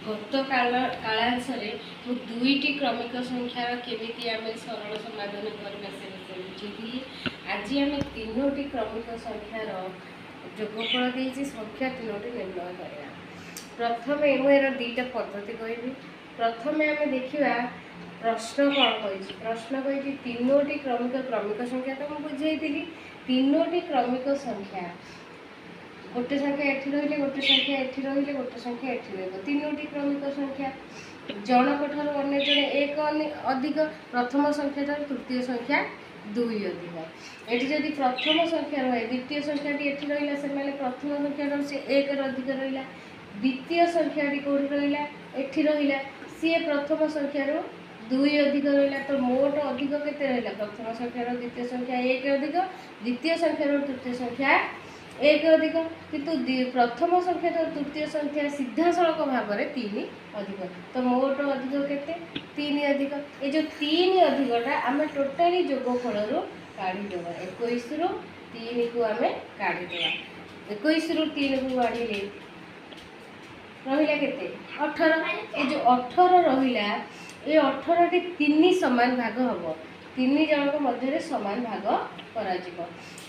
ଗତ କାଳାଂଶରେ ମୁଁ ଦୁଇଟି କ୍ରମିକ ସଂଖ୍ୟାର କେମିତି ଆମେ ସରଳ ସମାଧାନ କରିବା ସେ ବିଷୟରେ ବୁଝେଇଥିଲି। ଆଜି ଆମେ ତିନୋଟି କ୍ରମିକ ସଂଖ୍ୟାର ଯୋଗଫଳ ଦେଇଛି, ସଂଖ୍ୟା ତିନୋଟି ନିର୍ଣ୍ଣୟ କରିବା। ପ୍ରଥମେ ମୁଁ ଏର ଦୁଇଟା ପଦ୍ଧତି କହିବି। ପ୍ରଥମେ ଆମେ ଦେଖିବା ପ୍ରଶ୍ନ କ'ଣ କହିଛି। ପ୍ରଶ୍ନ କହିଛି ତିନୋଟି କ୍ରମିକ ସଂଖ୍ୟା ତ ମୁଁ ବୁଝେଇଥିଲି। ତିନୋଟି କ୍ରମିକ ସଂଖ୍ୟା, ଗୋଟେ ସଂଖ୍ୟା ଏଠି ରହିଲେ, ଗୋଟେ ସଂଖ୍ୟା ଏଠି ରହିଲେ, ଗୋଟେ ସଂଖ୍ୟା ଏଠି ରହିବ, ତିନୋଟି କ୍ରମିକ ସଂଖ୍ୟା। ଜଣକ ଠାରୁ ଅନ୍ୟ ଜଣେ ଏକ ଅଧିକ, ପ୍ରଥମ ସଂଖ୍ୟା ଠାରୁ ତୃତୀୟ ସଂଖ୍ୟା ଦୁଇ ଅଧିକ। ଏଠି ଯଦି ପ୍ରଥମ ସଂଖ୍ୟା ରହେ, ଦ୍ୱିତୀୟ ସଂଖ୍ୟାଟି ଏଠି ରହିଲା, ସେମାନେ ପ୍ରଥମ ସଂଖ୍ୟା ଠାରୁ ସେ ଏକର ଅଧିକ ରହିଲା। ଦ୍ୱିତୀୟ ସଂଖ୍ୟାଟି କେଉଁଠି ରହିଲା? ଏଠି ରହିଲା, ସିଏ ପ୍ରଥମ ସଂଖ୍ୟାରୁ ଦୁଇ ଅଧିକ ରହିଲା। ତ ମୋଟ ଅଧିକ କେତେ ରହିଲା? ପ୍ରଥମ ସଂଖ୍ୟାର ଦ୍ୱିତୀୟ ସଂଖ୍ୟା ଏକ ଅଧିକ, ଦ୍ୱିତୀୟ ସଂଖ୍ୟାରୁ ତୃତୀୟ ସଂଖ୍ୟା ଏକ ଅଧିକ, କିନ୍ତୁ ପ୍ରଥମ ସଂଖ୍ୟାର ତୃତୀୟ ସଂଖ୍ୟା ସିଧାସଳଖ ଭାବରେ ତିନି ଅଧିକ। ତ ମୋଟ ଅଧିକ କେତେ? ତିନି ଅଧିକ। ଏ ଯେଉଁ ତିନି ଅଧିକଟା ଆମେ ଟୋଟାଲି ଯୋଗଫଳରୁ କାଢ଼ିଦେବା। 21ରୁ 3କୁ ଆମେ କାଢ଼ିଦେବା। 21ରୁ 3କୁ କାଢ଼ିଲେ ରହିଲା କେତେ? 18। ଏ ଯେଉଁ 18 ରହିଲା, ଏ 18ଟି ତିନି ସମାନ ଭାଗ ହେବ, ତିନି ଜଣଙ୍କ ମଧ୍ୟରେ ସମାନ ଭାଗ କରାଯିବ।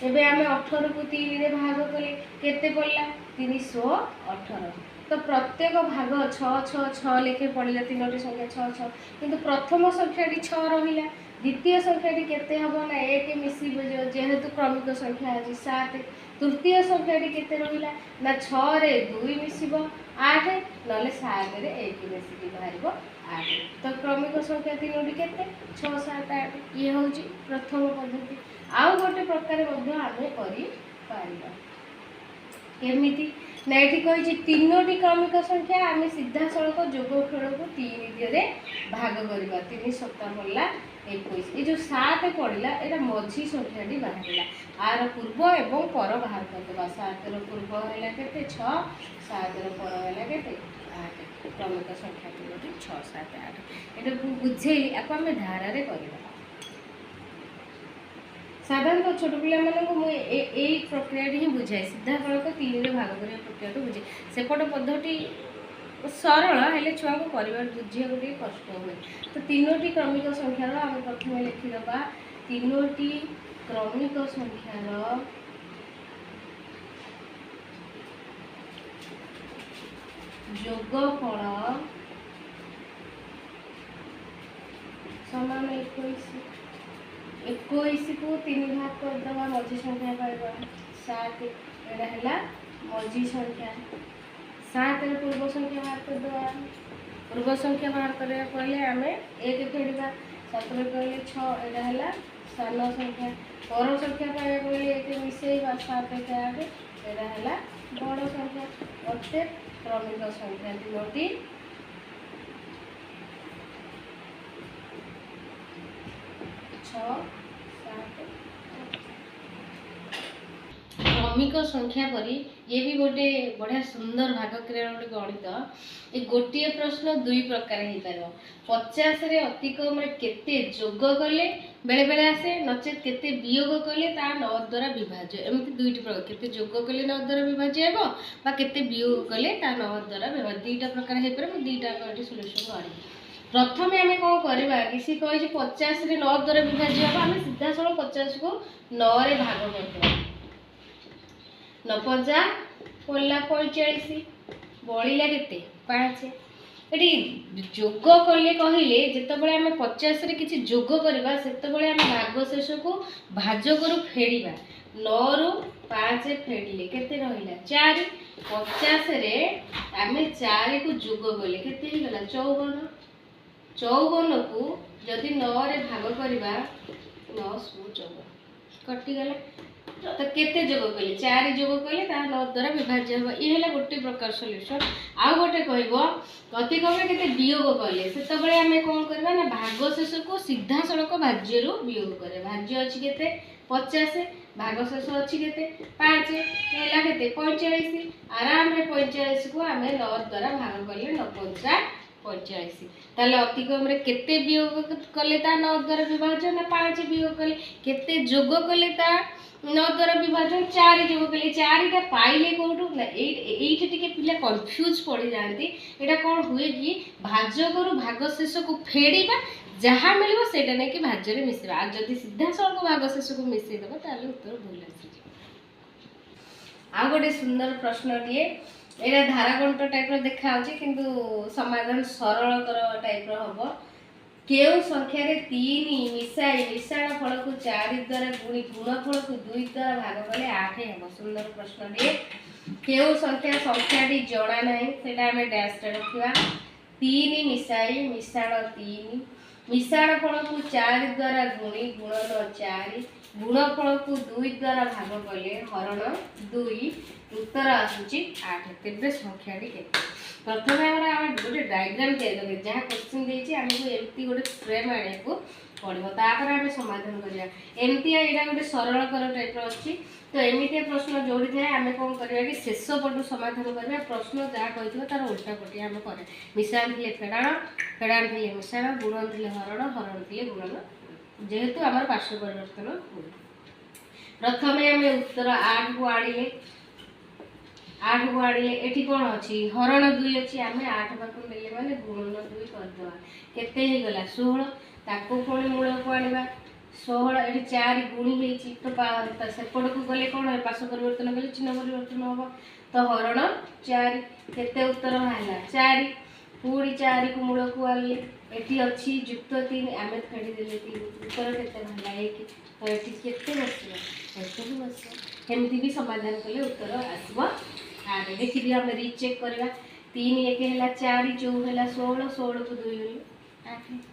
ଏବେ ଆମେ 18କୁ ତିନିରେ ଭାଗ କଲେ କେତେ ପଡ଼ିଲା? 318। ତ ପ୍ରତ୍ୟେକ ଭାଗ ଛଅ ଛଅ ଛଅ ଲେଖେ ପଡ଼ିଲା, ତିନୋଟି ସଂଖ୍ୟା ଛଅ ଛଅ। କିନ୍ତୁ ପ୍ରଥମ ସଂଖ୍ୟାଟି ଛଅ ରହିଲା, ଦ୍ୱିତୀୟ ସଂଖ୍ୟାଟି କେତେ ହେବ ନା ଏକ ମିଶିବ, ଯେହେତୁ କ୍ରମିକ ସଂଖ୍ୟା ଅଛି, ସାତ। ତୃତୀୟ ସଂଖ୍ୟାଟି କେତେ ରହିଲା ନା ଛଅରେ ଦୁଇ ମିଶିବ ଆଠ, ନହେଲେ ସାତରେ ଏକ ମିଶିକି ବାହାରିବ ଆଠ। ତ କ୍ରମିକ ସଂଖ୍ୟା ତିନୋଟି କେତେ? ଛଅ, ସାତ, ଆଠ। ଇଏ ହେଉଛି ପ୍ରଥମ ପଦ୍ଧତି। ଆଉ ଗୋଟେ ପ୍ରକାର ମଧ୍ୟ ଆମେ କରିପାରିବା। କେମିତି ନା ଏଠି କହିଛି ତିନୋଟି କ୍ରମିକ ସଂଖ୍ୟା, ଆମେ ସିଧାସଳଖ ଯୋଗଫଳକୁ ତିନି ଦିହରେ ଭାଗ କରିବା। ତିନି ସତା ପଡ଼ିଲା 21। ଏ ଯେଉଁ ସାତ ପଡ଼ିଲା, ଏଇଟା ମଝି ସଂଖ୍ୟାଟି ବାହାରିଲା। ଆର ପୂର୍ବ ଏବଂ ପର ବାହାର କରିଦେବା। ସାତର ପୂର୍ବ ହେଲା କେତେ? ଛଅ। ସାତର ପର ହେଲା କେତେ? ଆଠ। କ୍ରମିକ ସଂଖ୍ୟା ତିନୋଟି ଛଅ, ସାତ, ଆଠ। ଏଇଟା ମୁଁ ବୁଝେଇଲି, ଆକୁ ଆମେ ଧାରାରେ କରିବା। ସାଧାରଣତଃ ଛୋଟ ପିଲାମାନଙ୍କୁ ମୁଁ ଏଇ ପ୍ରକ୍ରିୟାଟି ହିଁ ବୁଝାଏ, ସିଧାସଳଖ ତିନିରେ ଭାଗ କରିବା ପ୍ରକ୍ରିୟାଟି ବୁଝାଏ। ସେପଟ ପଦ୍ଧତି ସରଳ ହେଲେ ଛୁଆଙ୍କୁ ପରିବାର ବୁଝିବାକୁ ଟିକେ କଷ୍ଟ ହୁଏ। ତ ତିନୋଟି କ୍ରମିକ ସଂଖ୍ୟାର ଆମେ ପ୍ରଥମେ ଲେଖିଦେବା। ତିନୋଟି କ୍ରମିକ ସଂଖ୍ୟାର ଯୋଗଫଳ ସମାନ 21। 21କୁ ତିନି ଭାଗ କରିଦେବା, ମଝି ସଂଖ୍ୟା ପାଇବା ସାତ। ଏଇଟା ହେଲା ମଝି ସଂଖ୍ୟା। ସାତର ପୂର୍ବ ସଂଖ୍ୟା ବାହାର କରିଦେବା। ପୂର୍ବ ସଂଖ୍ୟା ବାହାର କରିବାକୁ ହେଲେ ଆମେ ଏକ ଫେଡ଼ିବା। ସାତରେ କହିଲେ ଛଅ, ଏଇଟା ହେଲା ସାନ ସଂଖ୍ୟା। ପର ସଂଖ୍ୟା ପାଇବାକୁ ହେଲେ ଏକ ମିଶେଇବା, ସାତ ଏକ ଆଠ, ଏଇଟା ହେଲା ବଡ଼ ସଂଖ୍ୟା। ଅର୍ଥାତ୍ କ୍ରମିକ ସଂଖ୍ୟା ତିନୋଟି ଛଅ, ସାତ। କ୍ରମିକ ସଂଖ୍ୟା ପରି ଇଏ ବି ଗୋଟେ ବଢ଼ିଆ ସୁନ୍ଦର ଭାଗ କ୍ରିୟାର ଗୋଟେ ଗଣିତ। ଏ ଗୋଟିଏ ପ୍ରଶ୍ନ ଦୁଇ ପ୍ରକାର ହେଇପାରିବ। 50ରେ ଅତି କମରେ କେତେ ଯୋଗ କଲେ ବେଳେବେଳେ ଆସେ, ନଚେତ୍ କେତେ ବିୟୋଗ କଲେ ତା ନଅ ଦ୍ୱାରା ବିଭାଜ୍ୟ। ଏମିତି ଦୁଇଟି ପ୍ରକାର, କେତେ ଯୋଗ କଲେ ନଅ ଦ୍ୱାରା ବିଭାଜ୍ୟ ହେବ ବା କେତେ ବିୟୋଗ କଲେ ତା ନଅ ଦ୍ୱାରା ବିଭାଜ୍ୟ, ଦୁଇଟା ପ୍ରକାର ହେଇପାରେ। ମୁଁ ଦୁଇଟା ଏଠି ସଲ୍ୟୁସନ୍ କରିବି। ପ୍ରଥମେ ଆମେ କ'ଣ କରିବା କି ସେ କହିଛି 50ରେ ନଅ ଦ୍ୱାରା ବିଭାଜ୍ୟ ହେବ, ଆମେ ସିଧାସଳଖ 50କୁ ନଅରେ ଭାଗ କରିଦେବା। ନଅ ପଞ୍ଚା ପଡ଼ିଲା 45, ବଳିଲା କେତେ? ପାଞ୍ଚ। ଏଠି ଯୋଗ କଲେ କହିଲେ ଯେତେବେଳେ ଆମେ 50ରେ କିଛି ଯୋଗ କରିବା, ସେତେବେଳେ ଆମେ ଭାଗଶେଷକୁ ଭାଜକରୁ ଫେଡ଼ିବା। ନଅରୁ ପାଞ୍ଚ ଫେଡ଼ିଲେ କେତେ ରହିଲା? ଚାରି। 50ରେ ଆମେ ଚାରିକୁ ଯୋଗ କଲେ କେତେ ହେଇଗଲା? 54। 54କୁ ଯଦି ନଅରେ ଭାଗ କରିବା, ନଅ ଶୂନ 54 କଟିଗଲା। ତ କେତେ ଯୋଗ କଲେ? ଚାରି ଯୋଗ କଲେ ତାହା ନଅ ଦ୍ୱାରା ବିଭାଜ୍ୟ ହେବ। ଇଏ ହେଲା ଗୋଟେ ପ୍ରକାର ସଲ୍ୟୁସନ୍। ଆଉ ଗୋଟେ କହିବ ଅତି କମରେ କେତେ ବିୟୋଗ କଲେ, ସେତେବେଳେ ଆମେ କ'ଣ କରିବା ନା ଭାଗଶେଷକୁ ସିଧାସଳଖ ଭାଜ୍ୟରୁ ବିୟୋଗ କରିବା। ଭାଜ୍ୟ ଅଛି କେତେ? 50। ଭାଗଶେଷ ଅଛି କେତେ? ପାଞ୍ଚ। ହେଲା କେତେ? 45। ଆରାମରେ 45କୁ ଆମେ ନଅ ଦ୍ୱାରା ଭାଗ କଲେ ନଅ ପଞ୍ଚା 45। ତାହେଲେ ଅତି କମରେ କେତେ ବିୟୋଗ କଲେ ତା ନଅ ଦ୍ୱାରା ବିଭାଜ୍ୟ ନା ପାଞ୍ଚ ବିୟୋଗ କଲେ। କେତେ ଯୋଗ କଲେ ତା 9 ଦ୍ୱାରା ବିଭାଜନ, 4 ଯୋଗ କଲେ 4ଟା ପାଇଲେ କେଉଁଠୁ ନା ଏଇଠି ଟିକେ ପିଲା କନଫ୍ୟୁଜ୍ ପଡ଼ିଯାଆନ୍ତି। ଏଇଟା କ'ଣ ହୁଏ କି ଭାଜକରୁ ଭାଗ ଶେଷକୁ ଫେଡ଼ିବା, ଯାହା ମିଳିବ ସେଇଟା ନେଇକି ଭାଜ୍ୟରେ ମିଶିବା। ଆଉ ଯଦି ସିଧାସଳଖ ଭାଗ ଶେଷକୁ ମିଶେଇଦେବ ତାହେଲେ ଉତ୍ତର ଭୁଲ ଆସିଯିବ। ଆଉ ଗୋଟେ ସୁନ୍ଦର ପ୍ରଶ୍ନଟିଏ, ଏଇଟା ଧାରାଗଣ୍ଟ ଟାଇପ୍ର ଦେଖାହେଉଛି କିନ୍ତୁ ସମାଧାନ ସରଳକର ଟାଇପ୍ର ହେବ। କେଉଁ ସଂଖ୍ୟାରେ 3 ମିଶାଇ ମିଶାଣ ଫଳକୁ 4 ଦ୍ୱାରା ଗୁଣି ଗୁଣଫଳକୁ 2 ଦ୍ୱାରା ଭାଗ କଲେ 8 ହେବ? ସୁନ୍ଦର ପ୍ରଶ୍ନଟିଏ। କେଉଁ ସଂଖ୍ୟା, ସଂଖ୍ୟାଟି ଜଣା ନାହିଁ, ସେଇଟା ଆମେ ଡ୍ୟାସ୍ରେ ରଖିବା। 3 ମିଶାଇ ମିଶାଣ 3, ମିଶାଣ ଫଳକୁ 4 ଦ୍ୱାରା ଗୁଣି ଗୁଣନ 4, ଗୁଣଫଳକୁ 2 ଦ୍ୱାରା ଭାଗ କଲେ ହରଣ 2, ଉତ୍ତର ଆସୁଛି 8। ତେବେ ସଂଖ୍ୟାଟି କେତେ? ପ୍ରଥମେ ଆମର ଆମେ ଗୋଟେ ଡାଇଗ୍ରାମ ତିଆରି କରିବା। ଯାହା କୋଶ୍ଚିନ୍ ଦେଇଛି ଆମକୁ ଏମିତି ଗୋଟେ ଫ୍ରେମ୍ ଆଣିବାକୁ ପଡ଼ିବ, ତାପରେ ଆମେ ସମାଧାନ କରିବା। ଏମିତିଆ ଏଇଟା ଗୋଟେ ସରଳକର ଟାଇପ୍ର ଅଛି। ତ ଏମିତିଆ ପ୍ରଶ୍ନ ଯୋଉଠି ଥାଏ ଆମେ କ'ଣ କରିବା କି ଶେଷ ପଟୁ ସମାଧାନ କରିବା। ପ୍ରଶ୍ନ ଯାହା କହିଥିବ ତାର ଉଲ୍ଟା ପଟିଆ ଆମେ କରେ। ମିଶାଣ ଥିଲେ ଫେଡ଼ାଣ, ଫେଡ଼ାଣ ଥିଲେ ମିଶାଣ, ଗୁଣନ ଥିଲେ ହରଣ, ହରଣ ଥିଲେ ଗୁଣନ, ଯେହେତୁ ଆମର ପାର୍ଶ୍ୱ ପରିବର୍ତ୍ତନ ହୁଏ। ପ୍ରଥମେ ଆମେ ଉତ୍ତର 8କୁ ଆଣିଲେ, 8କୁ ଆଣିଲେ ଏଠି କ'ଣ ଅଛି? ହରଣ 2 ଅଛି। ଆମେ 8 ପାଖକୁ ନେଲେ ମାନେ ଗୁଣନ 2 କରିଦେବା। କେତେ ହେଇଗଲା? 16। ତାକୁ ପୁଣି ମୂଳକୁ ଆଣିବା। 16 ଏଠି 4 ଗୁଣି ହେଇଛି, ତ ସେପଟକୁ ଗଲେ କ'ଣ ପାର୍ଶ୍ୱ ପରିବର୍ତ୍ତନ କଲେ ଚିହ୍ନ ପରିବର୍ତ୍ତନ ହେବ। ତ ହରଣ 4, କେତେ ଉତ୍ତର ବାହାରିଲା? 4। ପୁଣି 4କୁ ମୂଳକୁ ଆଣିଲେ, ଏଠି ଅଛି ଯୁକ୍ତ 3, ଆମେ ଫେଡ଼ିଦେଲେ 3, ଉତ୍ତର କେତେ ବାହାରିଲା? 1। ତ ଏଠି କେତେ ବସିବ? 1 ହିଁ ବସିବ। ଏମିତି ବି ସମାଧାନ କଲେ ଉତ୍ତର ଆସିବ 8। ଦେଖିଦିଅ, ଆମେ ରିଚେକ୍ କରିବା। 3 1 ହେଲା 4, 4 ହେଲା 16, 16କୁ 2 ହେଲେ 8।